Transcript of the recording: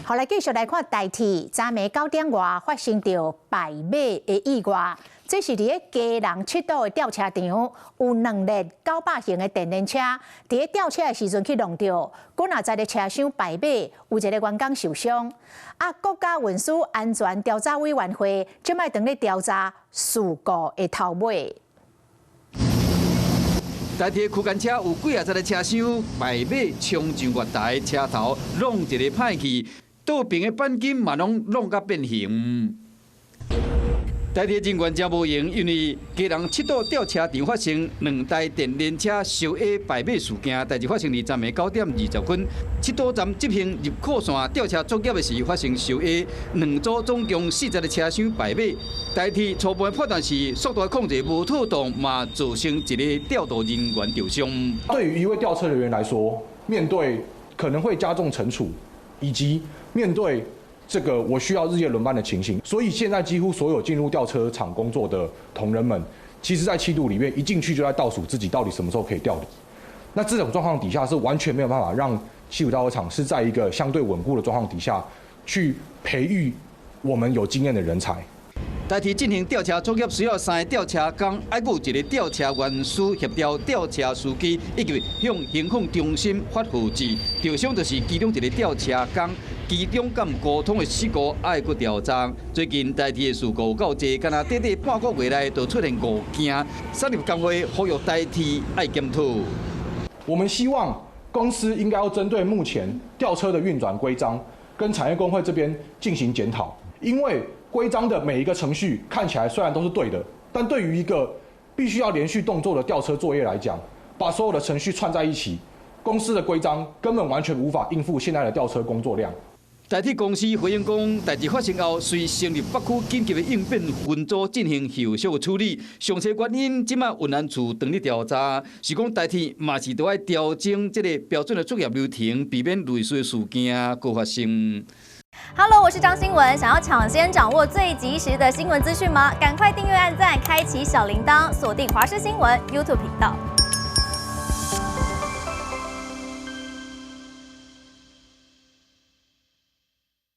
好，來繼續來看台鐵，昨暝9點外發生著敗馬的意外。這是佇咧基隆七堵的吊車場，有兩列900型的電聯車，佇咧吊車的時陣去挵著，幾若十个車廂敗馬，有一个員工受傷。啊，國家運輸安全調查委員會這擺正咧調查事故的頭尾。台鐵區間車有幾仔十个車廂敗馬衝上月台，車頭挵一个歹去，倒爿的鈑金嘛攏挵甲變形。台鐵人員真無閒，因為基隆七堵吊車場發生兩台電聯車相挨敗馬事件，代誌發生佇昨暝9點20分，七堵站執行入庫線吊車作業的時發生相挨，兩組總共40個車廂敗馬。台鐵初步判斷是速度控制無妥當，嘛造成一个調度人員受傷。對於一位吊車人員來說，面對可能會加重懲處，以及面對這個我需要日夜輪班的情形，所以現在幾乎所有進入吊車廠工作的同仁們，其實在七堵裡面一進去就在倒數自己到底什麼時候可以調離。那這種狀況底下是完全沒有辦法讓七堵吊車廠是在一個相對穩固的狀況底下去培育我們有經驗的人才。台鐵進行吊車作業需要三个吊車工，還閣有一个吊車員師協調吊車司機，以及向行控中心發號誌。受傷就是其中一个吊車工，其中敢溝通的事故愛閣調查。最近台鐵的事故有夠濟，干焦短短半個月內就出現五件，產業工會呼籲台鐵愛檢討。我們希望公司應該要針對目前吊車的運轉規章，跟產業工會這邊進行檢討，因為規章的每一個程序看起來雖然都是對的，但對於一個必須要連續動作的吊車作業來講，把所有的程序串在一起，公司的規章根本完全無法應付現在的吊車工作量。台鐵公司回應講，代誌發生後，隨成立北區緊急的應變分組進行後續處理。詳細原因，這擺運安處正咧調查。是講台鐵嘛是著愛調整這个標準的作業流程，避免類似的事件閣發生。 Hello，我是張新聞。想要搶先掌握最及時的新聞資訊嗎？趕快訂閱、按讚、開啟小鈴鐺，鎖定華視新聞 YouTube 頻道。